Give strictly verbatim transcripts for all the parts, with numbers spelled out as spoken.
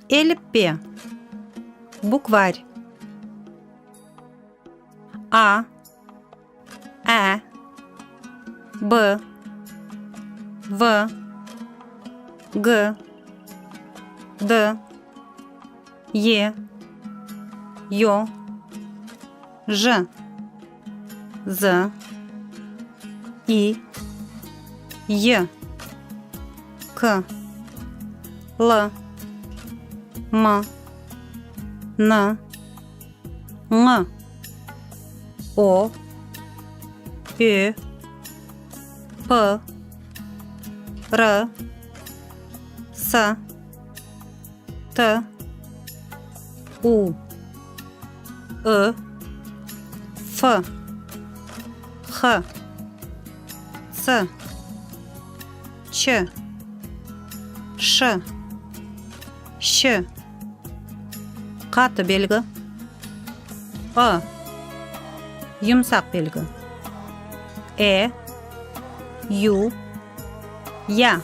Элиппе. Букварь. А, Ә, Б, В, Г, Д, Е, Ё, Ж, З, И, Й, К, Л, М, Н, Ң, О, Ө, П, Р, С, Т, У, Ы, Ф, Х, Ц, Ч, Ш, Щ. Каты белги. Ы. Юмсак белги. Э, Ю, Я.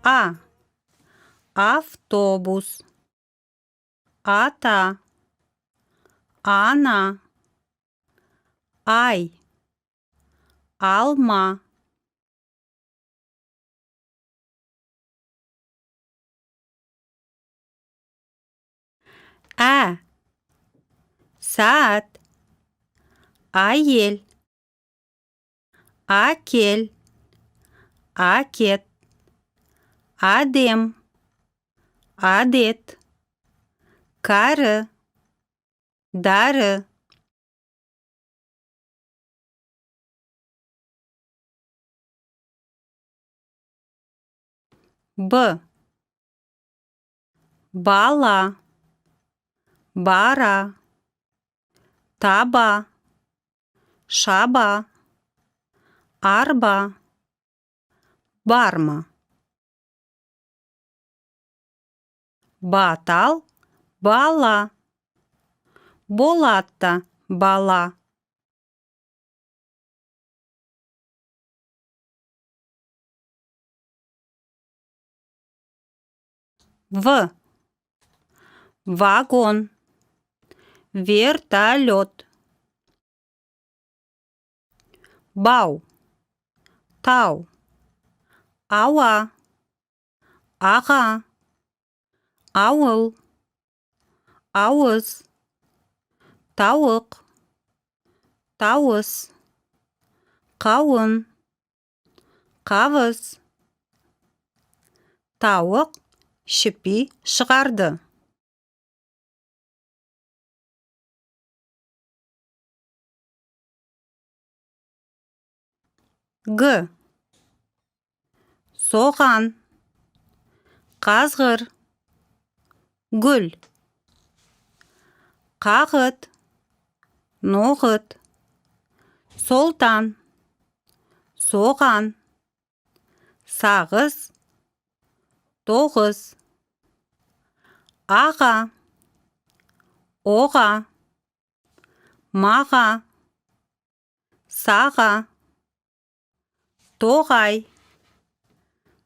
А. Автобус. Ата. Ана. Ай. Алма. Ә. Саьат. Аьел. Аькел. Аькет. Аьдем. Аьдет. Каьри. Даьри. Б. Бала. Бара. Таба. Шаба. Арба. Барма. Батал бала. Болат та бала. В. Вагон. Вертолёт. Бав. Тав. Ава. Ага. Авыл. Авыз. Тавык. Тавыс. Кавын. Кавыс. Тавык шипи шыгарды. Г. Соган. Казгыр. Гуьл. Кагыт. Ногыт. Солтан. Соган. Сагыз. Тогыз. Ага. Ога. Мага. Сага. Тогай.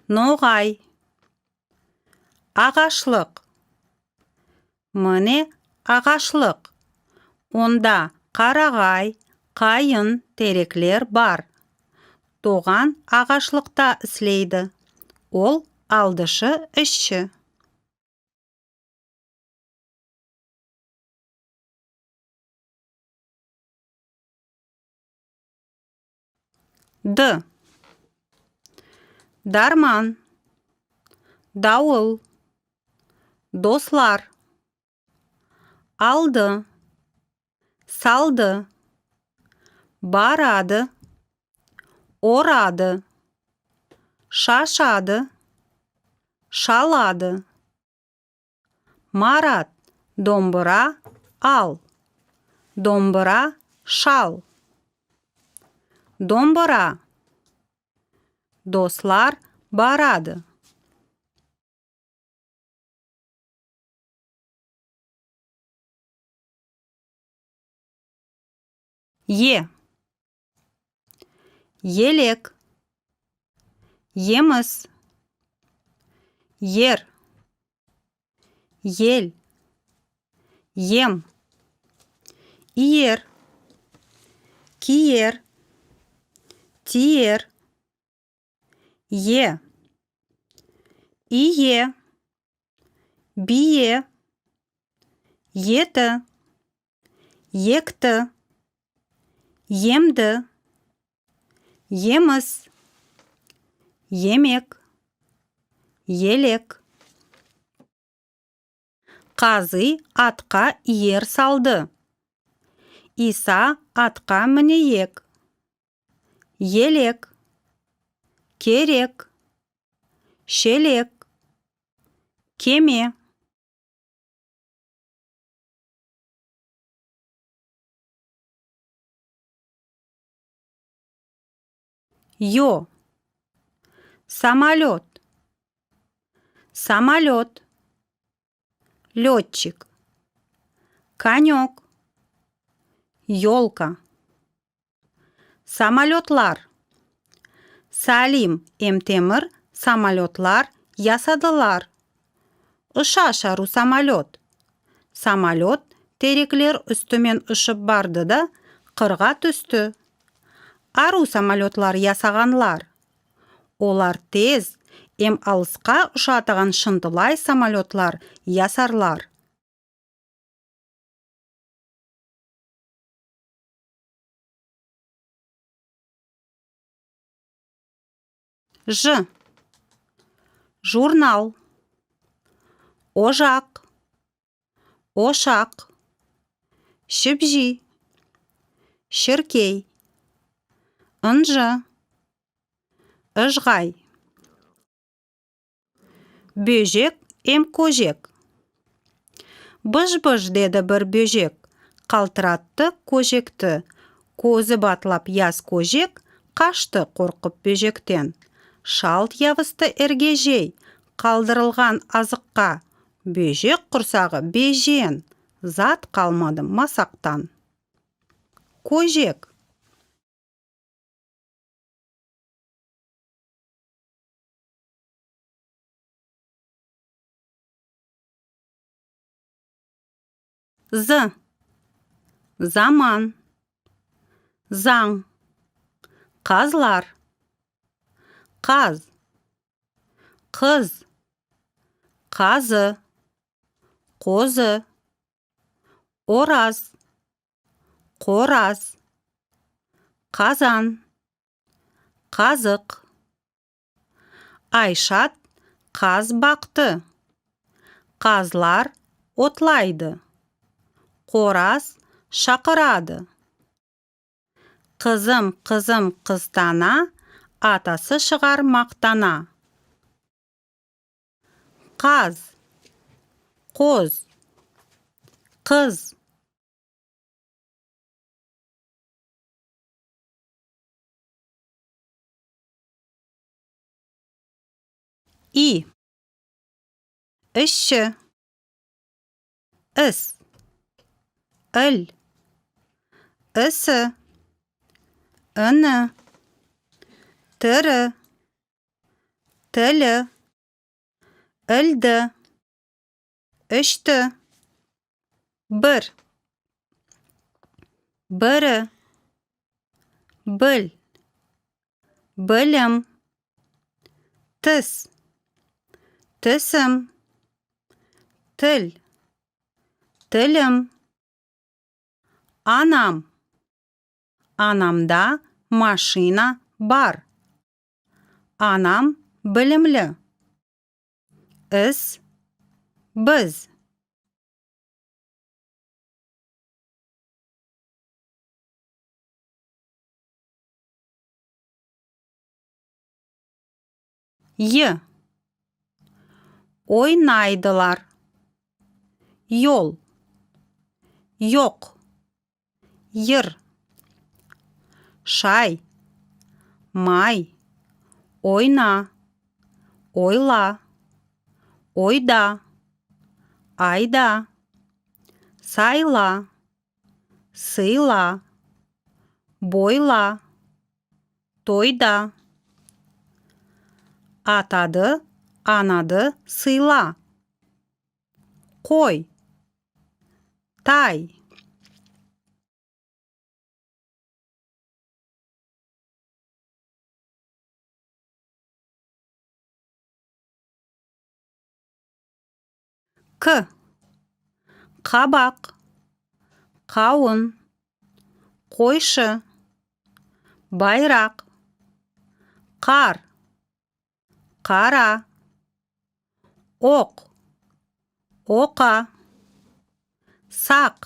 Ногай. Агашлык. Мине агашлык. Онда карагай, кайын тереклер бар. Тоган агашлыкта ислейди. Ол алдышы исши. Д. Дарман. Давыл. Дослар. Алды. Салды. Барады. Орады. Шашады. Шалады. Марат, домбыра ал. Домбыра шал. Домбыра. Дослар барады. Е. Елек. Емис. Ер. Ел. Ем. Иер. Киер. Тиер. Е. Ие. Бие. Ети. Екти. Емди. Емис. Емек. Елек. Казый атка иер салды. Иса атка минеек. Елек. Керек. Шелек. Кеме. Ё. Самолёт. Самолёт. Лётчик. Конёк. Ёлка. Самолётлар. Салим эм Темир самолётлар ясадылар. Уша шару самолёт. Самолёт тереклер уьстимен ушып барды да, кырга туьсти. Ару самолётлар ясаганлар. Олар тез эм алыска ушатаган шынтылай самолётлар ясарлар. Ж. Журнал. Ожак. Ошак. Шипши. Ширкей. Инжи. Ижгай. Боьжек эм коьжек. Быж-быж деди бир боьжек, калтыратты коьжекти. Коьзи батлап яс коьжек кашты коркып боьжектен. Шалт ябысты эргежей калдырылган азыкка. Боьжек курсагы бежен, зат калмады масактан. Коьжек. З. Заман. Занъ. Казлар. Каз. Кыз. Казы. Коьзи. Ораз. Кораз. Казан. Казык. Айшат каз бакты. Казлар отлайды. Кораз шакырады. Кызым, кызым кыстана, атасы шыгар мактана. Каз. Коз. Кыз. И. Ишши. Ис. Ил. Иси. Ини. Тири. Тили. Илди. Ишти. Бир. Бири. Бил. Билим. Тис. Тисим. Тил. Тилим. Анам. Анамда машина бар. Анам билимли. Ис, биз. Й. Ойнайдылар. Йол. Йок. Йыр. Шай. Май. Ойна. Ойла. Ойда. Айда. Сайла. Сыйла. Бойла, тойда. Атады, анады сыйла. Кой, тай. К. Кабак, кавын, койшы, байрак, кар, кара, ок, ока, сак,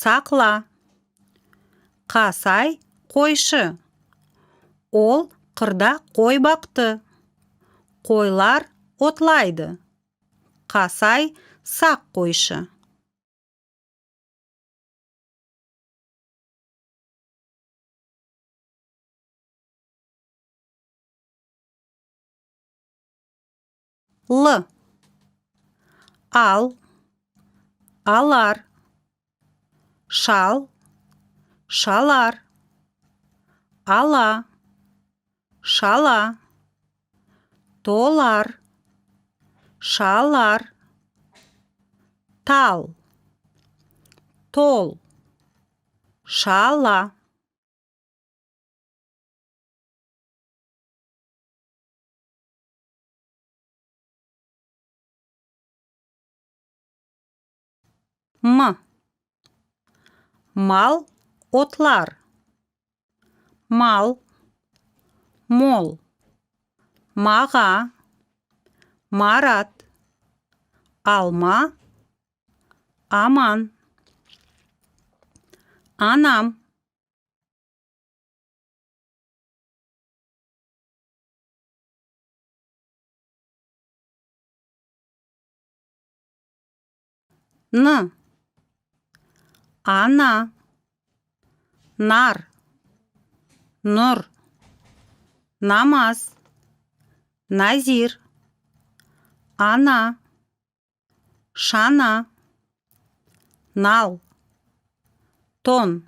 сакла. Касай койшы. Ол кырда кой бакты. Койлар отлайды. Касай сак койшы. Л. Ал, алар, шал, шалар, ала, шала, толар, шалар, тал, тол, шала. М. Мал, отлар. Мал, мол, мага, Марат, алма, аман, анам. Н. Ана, нар, нур, намаз, назир, ана, шана, нал, тон.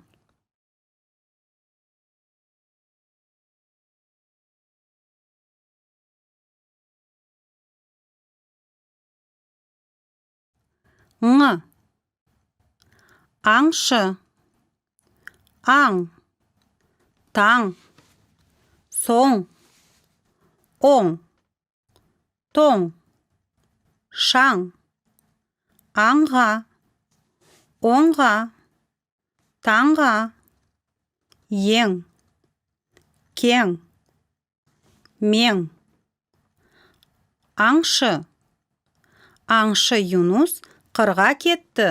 Ң. Аңшы, аң, таң, соң, оң, тоң, шаң, аңга, оңга, танга, ең, кең, мең. Аңшы. Аңшы Юнус кырга кетти.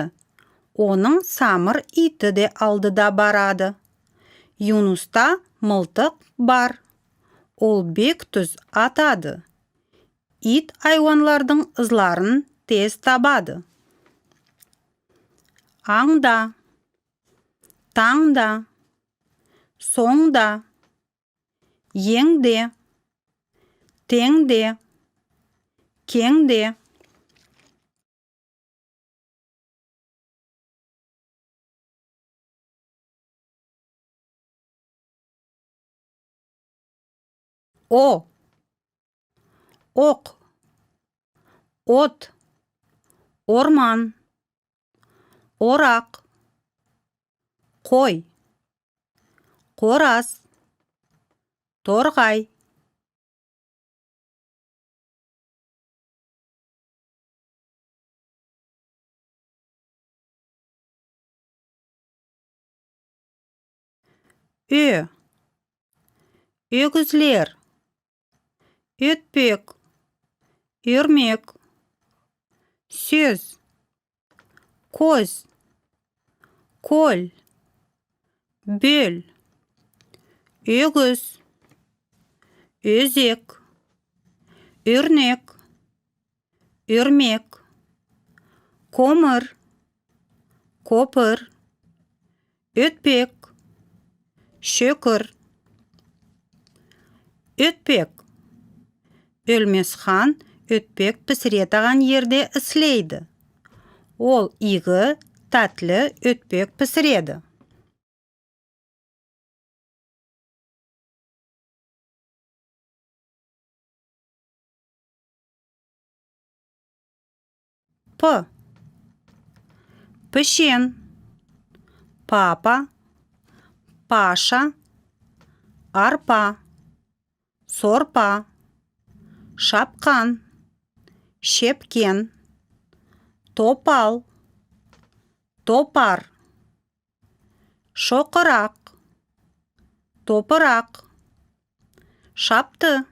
Онынъ самыр ийти де алдыда барады. Юнуста мылтык бар. Ол бек туьз атады. Ийт айванлардынъ ызларын тез табады. Аьң да, танъ да, сонъ да, енъ де, тенъ де, кенъ де. О. Ок, от, орман, орак, кой, корас, торгай. Оь. Оьгизлер. Оьтпек. Оьрмек. Соьз. Коьз, коль, боьль, оьгиз, оьзек, оьрнек, оьрмек, комир, копир, оьтпек, шоькир. Оьтпек. Оьлмесхан оьтпек писиретаган ерде ислейди. Ол ийги, таьтли оьтпек писиреди. П. Пишен. Папа. Паша. Арпа. Сорпа. Шапкан. Шепкен. Топал. Топар. Шокырак. Топырак. Шапты.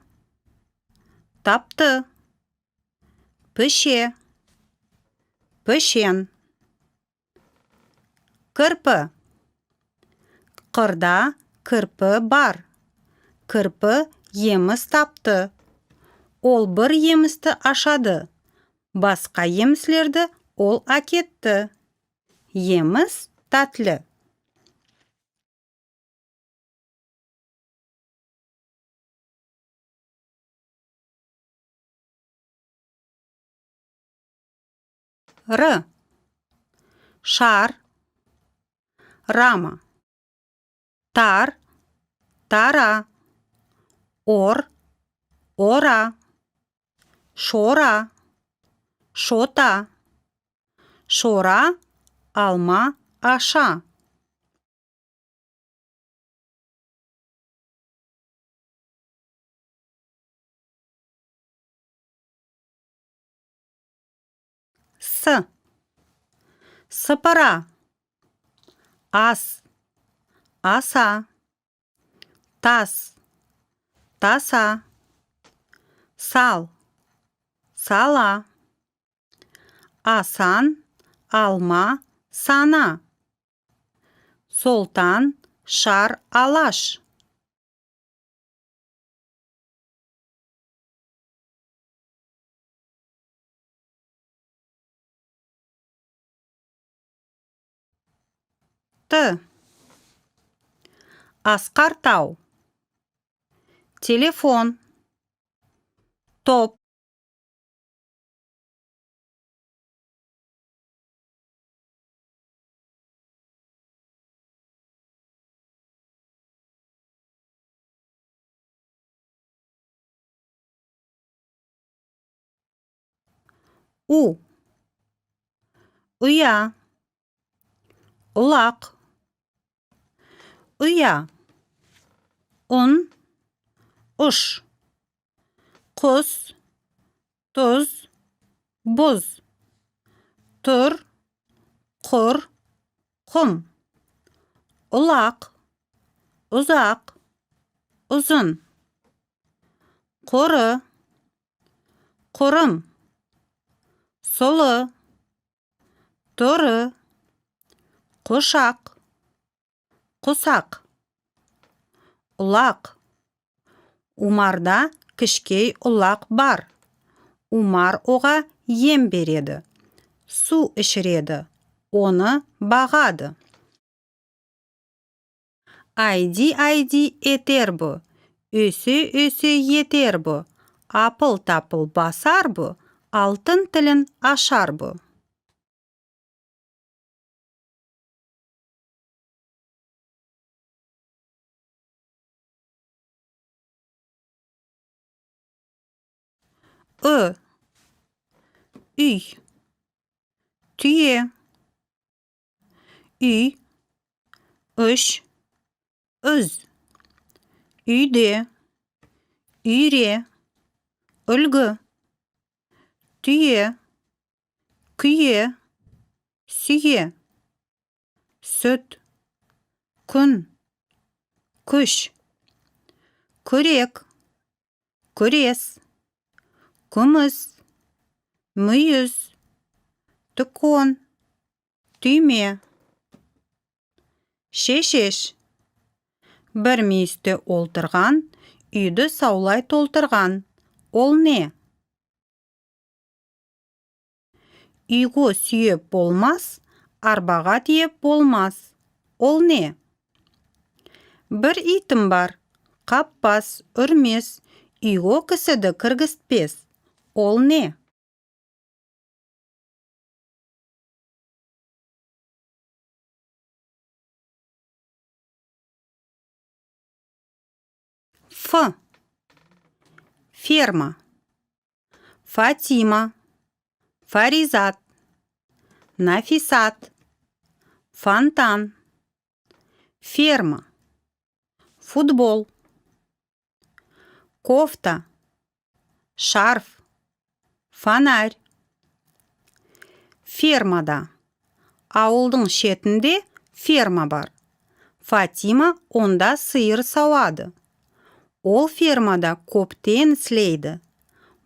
Тапты. Пише. Пишен. Кирпи. Кырда кирпи бар. Кирпи емис тапты. Ол бир емисти ашады. Баска емислерди ол аькетти. Емис таьтли. Р. Шар. Рама. Тар. Тара. Ор. Ора. Шора. Шота. Шора алма аша. С. Сыпыра. Ас. Аса. Тас. Таса. Сал. Сала. Асан алма сана. Солтан шар алаш. Т. Аскар тав. Телефон. Топ. У. Уя. Улак. Уя. Ун. Уш. Кус. Туз. Буз. Тур. Кур. Кум. Улак. Узак. Узын. Куры. Курым. Сулы. Туры. Кушак. Кусак. Улак. Умарда кишкей улак бар. Умар ога ем береди. Сув иширеди. Оны багады. Айди-айди этер бу, оьсе-оьсе етер бу, апыл-тапыл басар бу, алтын тилин ашар бу. Ы. Уьй. Туье. Уьй. Уьш. Уьз. Уьйде. Уьйре. Уьлги. Туье. Куье. Суье. Суьт. Куьн. Куьш. Куьрек. Куьрес. Куьмис. Муьйиз. Туькон. Туьйме. Шешеш. Бир муьйисте олтырган, уьйди савлай толтырган. Ол не? Уьйге суьеп болмас, арбага тиеп болмас. Ол не? Бир уьйтим бар, каппас, уьрмес, уьйге кисиди киргизбес. Ол не? Ф. Ферма. Фатима. Фаризат. Нафисат. Фонтан. Ферма. Футбол. Кофта. Шарф. Фонарь. Фермада. Авылдынъ шетинде ферма бар. Фатима онда сыйыр савады. Ол фермада коьптен ислейди.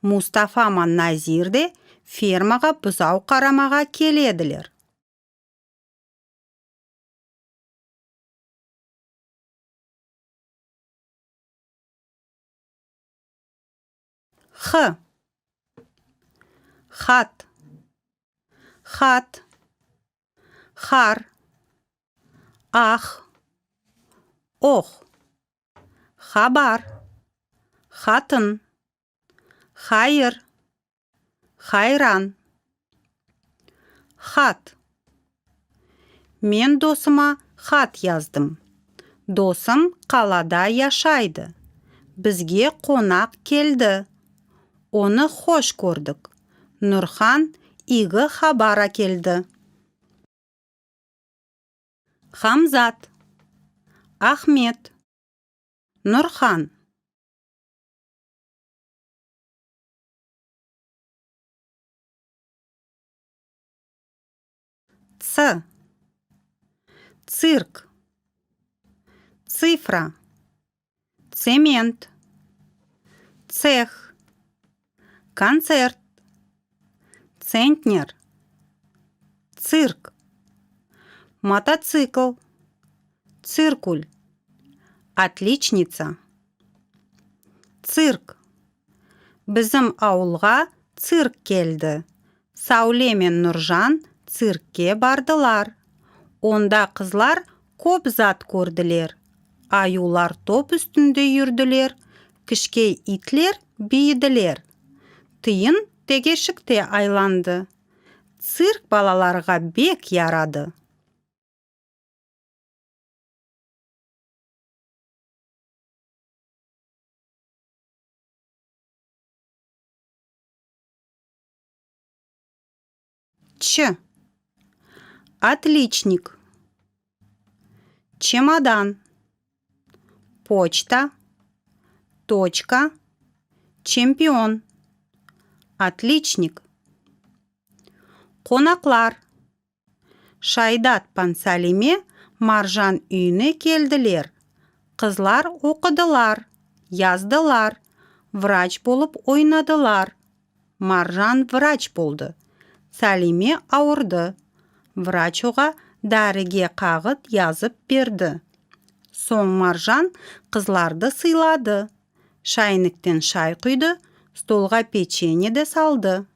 Мустафа ман Назир де фермага бузав карамага келедилер. Х. Хат. Хат. Хар. Ах. Ох. Хабар. Хатын. Хайыр. Хайран. Хат. Мен досыма хат яздым. Досым калада яшайды. Бизге конак келди. Оны хош коьрдик. Нурхан ийги хабар аькелди. Хамзат. Ахмет. Нурхан. Ц. Цирк. Цифра. Цемент. Цех. Концерт. Центнер. Цирк. Мотоцикл. Циркуль. Отличница. Цирк. Бизим авылга цирк келди. Савле мен Нуржан циркке бардылар. Онда кызлар коьп зат коьрдилер. Аювлар топ уьстинде юрдилер, кишкей ийтлер бийидилер. Тыйын тегершикте айланды. Цирк балаларга бек ярады. Ч. Отличник. Чемодан. Почта. Точка. Чемпион. Отличник. Конаклар. Шайдат пан Салиме Маржан уьйине келдилер. Кызлар окыдылар, яздылар, врач болып ойнадылар. Маржан врач болды. Салиме авырды. Врач ога даьриге кагыт язып берди. Сонъ Маржан кызларды сыйлады. Шайниктен шай куйды, столга печенье де салды.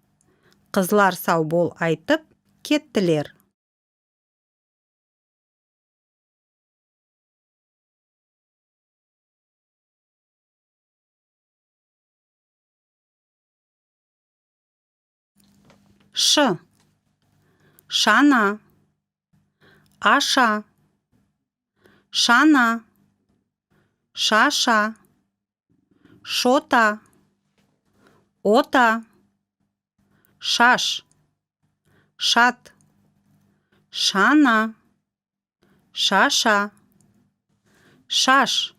Кызлар сав бол айтып кеттилер. Ш. Шана. Аша. Шана. Шаша. Шота. Ота. Шаш. Шат. Шана. Шаша. Шаш.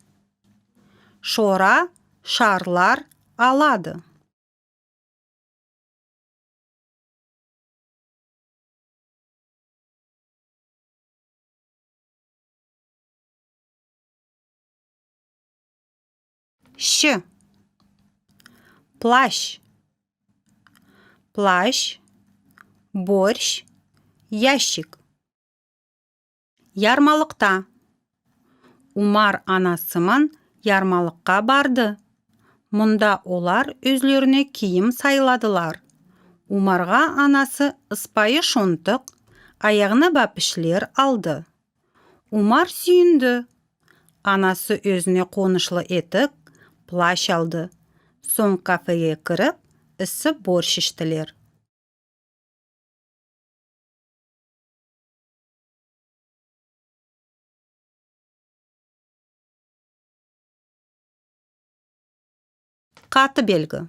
Шора шарлар алады. Щ. Плащ. Плащ, борщ, ящик. Ярмалыкта. Умар анасы ман ярмалыкка барды. Мунда олар оьзлерине кийим сайладылар. Умарга анасы ыспайы шонтык, аягына бапишлер алды. Умар суьйинди. Анасы оьзине конышлы этик, плащ алды. Сонъ кафеге кирип, исси борщ иштилер. Каты белги.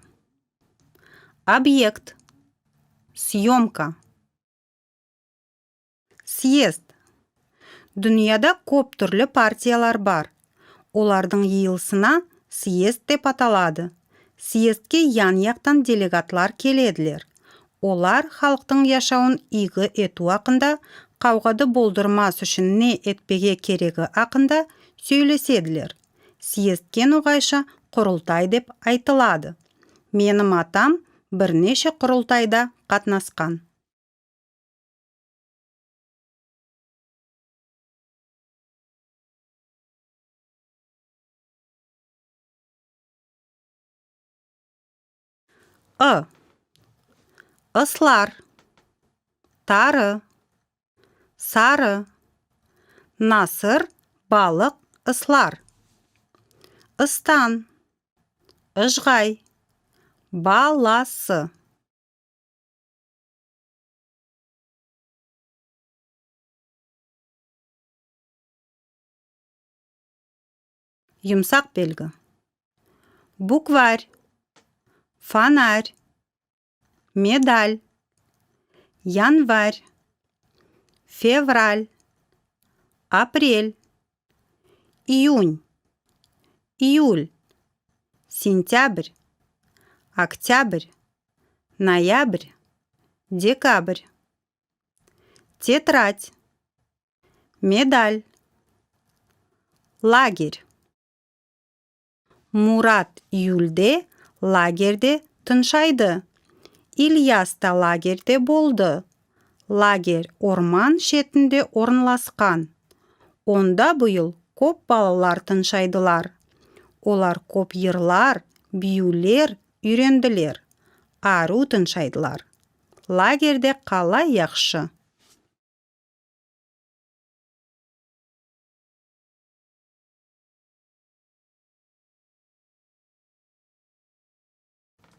Объект. Съёмка. Съезд. Дунияда коьп туьрли партиялар бар. Олардынъ йыйылысына съезд деп аталады. Съездке ян-яктан делегатлар келедилер. Олар халктынъ яшавын ийги этуьв акында, кавгады болдырмас уьшин не этпеге кереги акында соьйлеседилер. Съездке ногайша курултай деп айтылады. Меним атам бир неше курултайда катнаскан. I. Ыслар. Тары. Сары. Насыр, балык, ыслар. Истан. Ижгай. Баласы. Юмсак белги. Букварь, фонарь, медаль, январь, февраль, апрель, июнь, июль, сентябрь, октябрь, ноябрь, декабрь. Тетрадь, медаль, лагерь. Мурат июльде лагерьде тыншайды. Ильяс та лагерьде болды. Лагерь орман шетинде орынласкан. Онда быйыл коьп балалар тыншайдылар. Олар коьп йырлар, бийуьвлер уьйрендилер. Аьруьв тыншайдылар. Лагерьде калай яхшы.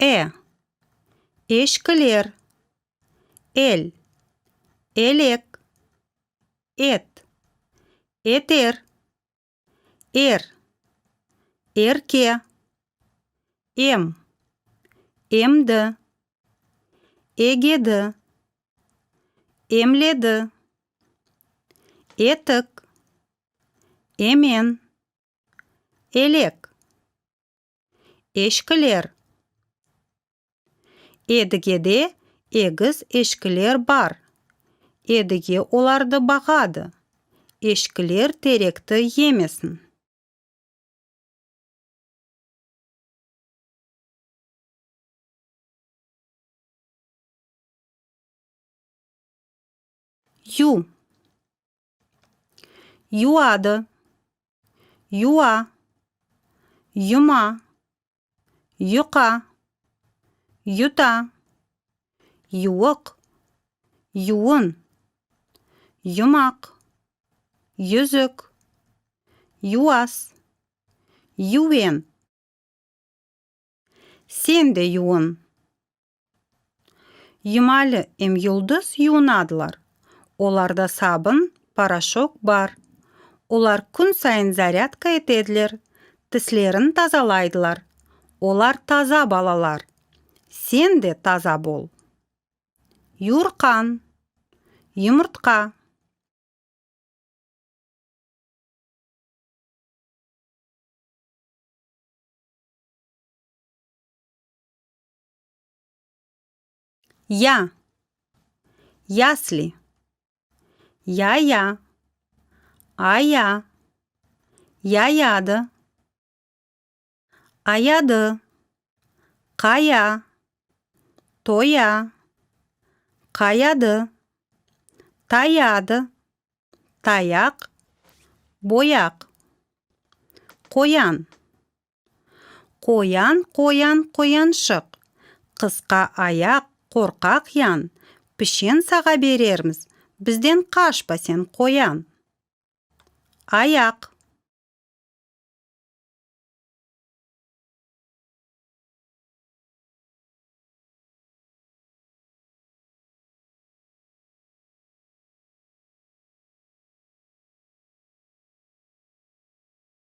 Э. Эшкилер. Эль. Элек. Эт. Этер. Эр. Эрке. Эм. Эмди. Эгеди. Эмледи. Этик. Эмен. Элек. Эшкилер. Эдигеде эгиз эшкилер бар. Эдиге оларды багады. Эшкилер теректи емесин. Ю. Юады. Юа. Юма. Юка. Юта. Ювык. Ювын. Юмак. Юзык. Юас. Ювен. Сен де ювын. Юмали эм Юлдыз ювынадылар. Оларда сабын, порошок бар. Олар куьн сайын зарядка этедилер, тислерин тазалайдылар. Олар таза балалар. Сен де таза бол. Ювыркан, юмыртка. Я. Ясли. Яя. Ая. Яяды. Аяды. Кая. Тоя. Каяды. Таяды. Таяк. Бояк. Коян. Коян, коян, кояншык. Кыска аяк, коркак ян. Пишен сага берермиз. Бизден кашпа сен, коян. Аяк.